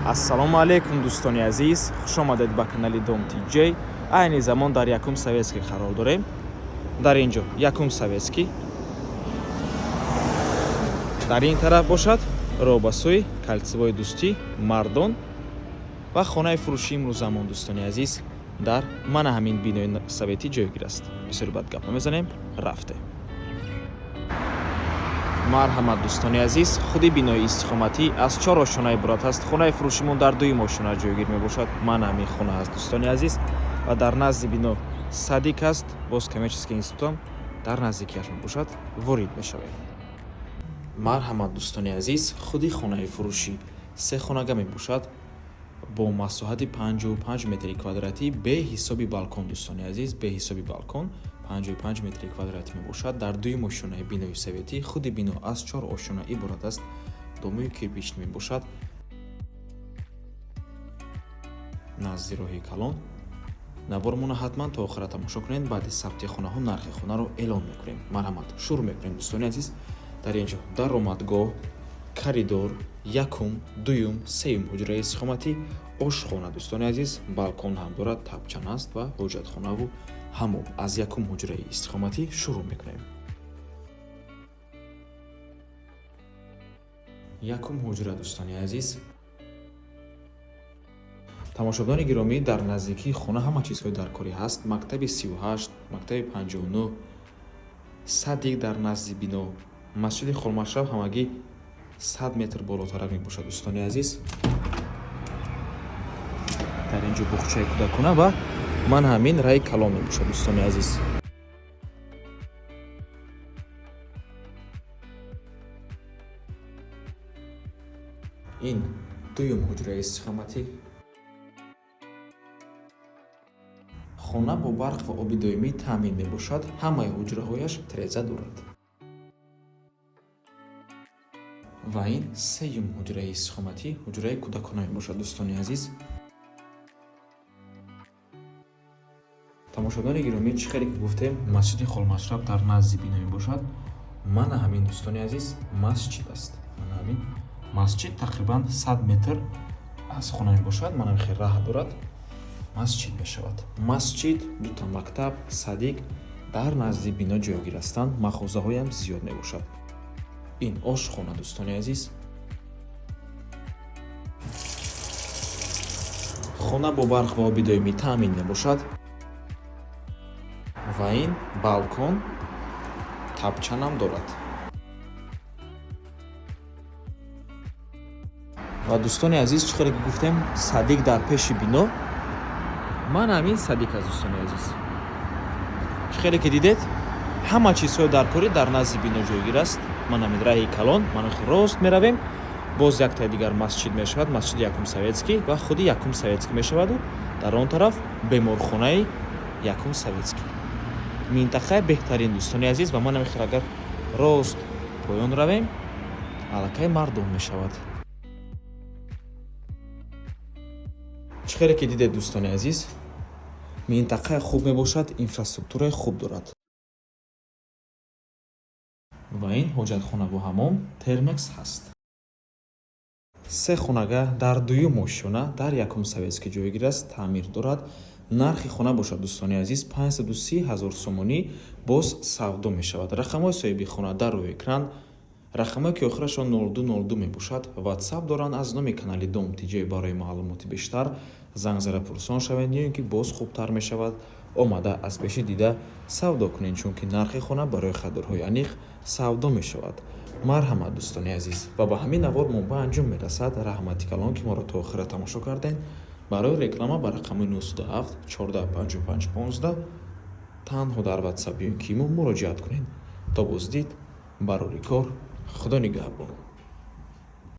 Ассалому алайкум, дӯстони азиз, хушомадед ба канали Дом Тиҷей. Айни замон дар Якум Советский қарор дорем. Дар ин ҷо Якум Советский, дар ин тараф бошад роҳ ба сӯи кольцевой Дӯстӣ, Мардон. Ва хонаи фурӯшии имрӯзамон, дӯстони азиз, дар мана ҳамин бинои советӣ ҷойгир аст. Бисёри бад гап намезанем, рафте. Марҳамат, дӯстони азиз, худи бинои истиқоматӣ аз чор ошёна иборат аст. Хонаи фурӯшимон дар дуюм ошёна ҷойгир мебошад. Мана ҳамин хона аст, дӯстони азиз, ва дар назди бино садик аст, боз коммерческий институтам дар наздикиаш мебошад. Ворид мешавем. Марҳамат, дӯстони азиз, худи хонаи фурӯшӣ се хонага мебошад бо масоҳати 55 метри квадратӣ беҳисоби балкон. Дӯстони азиз, беҳисоби балкон 55 метри квадратӣ мебошад, дар дуюм ошёнаи бинои советӣ. Худи бино аз чор ошёна иборат аст, домои кирпичный мебошад, назди роҳи калон. Навормона ҳатман то охира тамошо кунед. Баъди сабти хонаҳо нархи хонаро эълон мекунем. Марҳамат, шурӯъ мекунем, дӯстони азиз. Дар ин ҷо даромадгоҳ, коридор, якум, дуюм, сеюм ҳуҷраи истиқоматӣ, ошхона, дӯстони азиз, балкон ҳам дорад, тапчан аст ва ҳоҷатхонаву ҳамом. Аз якум ҳуҷраи истиқоматӣ шурӯъ мекунем. Якум ҳуҷра, дӯстони азиз. Тамошобинони гиромӣ, дар наздикии хона ҳама чизҳои даркорӣ ҳаст: мактаби 38, мактаби 59, садик дар назди бино, масҷиди Холмашраб ҳамагӣ 100 метр болотарак мебошад. Дӯстони азиз, дар ин ҷо буғчаи кӯдакона ва ман ҳамин раи калон мебошад, дӯстони азиз. Ин дуюм ҳуҷраи истиқоматӣ. Хона бо барқ ва оби доимӣ таъмин мебошад, ҳамаи ҳуҷраҳояш треза дорад. Ва ин сеюм ҳуҷраи истиқоматӣ, ҳуҷраи кӯдакона мебошад, дӯстони азиз. Тамошобинони гиромӣ, чӣ хеле ки гуфтем, масҷиди Холмашраб дар назди бино мебошад. Мана ҳамин, дӯстони азиз, масҷид аст. Мана ҳамин масҷид тақрибан 100 метр аз хона мебошад. Мана хел раҳ дорад, масҷид мешавад. Масҷид, дута мактаб, садик дар назди бино ҷойгир ҳастанд, мағозаҳоям зиёд мебошад. Ин ошхона, дӯстони азиз. Хона бо барқ ва оби доимӣ таъмин мебошад. Ва ин балкон, тапчанам дорад. Ва, дӯстони азиз, чӣ хеле ки гуфтем, садик дар пеши бино. Ман ҳамин садик аст, дӯстони азиз. Чӣ хеле ки дидед, ҳама чизҳои даркорӣ дар назди бино ҷойгир аст. Ман ҳамин раҳи калон, ман рост меравем, боз яктаи дигар масҷид мешавад, масҷиди Якум Советский ва худи Якум Советский мешаваду дар он тараф беморхонаи Якум Советский. Минтақаи беҳтарин, дӯстони азиз. Ва ман ҳамин агар рост поён равем, аллакай Мардон мешавад. Чӣ хеле ки дидед, дӯстони азиз, минтақаи хуб мебошад, инфраструктураи хуб дорад. Ва ин ҳоҷатхонаву ҳамом, термекс ҳаст. Се хонага дар дуюм ошёна дар Якум Советский ҷойгир аст, таъмир дорад. Нархи хона бошад, дӯстони азиз, 530 ҳазор сомонӣ, боз савдо мешавад. Рақамҳои соҳиби хона дар рӯи экран. Рақамҳое ки охирашон 0202 мебошад, ватсап доранд. Аз номи канали Дом Тиҷей барои маълумоти бештар занг зада пурсон шавед ё ин ки боз хубтар мешавад, омада аз пеши дида савдо кунед, чунки нархи хона барои харидорҳои аниқ савдо мешавад. Марҳамат, дӯстони азиз. Ва ба ҳамин навор мо ба анҷом мерасад. Раҳмати калон, ки моро то охира тамошо кардем. Барои реклама ба рақами 97 14 55 15 танҳо дар ватсап ё ин ки имо муроҷиат кунед. То боздид, барори кор, Худо нигаҳбон.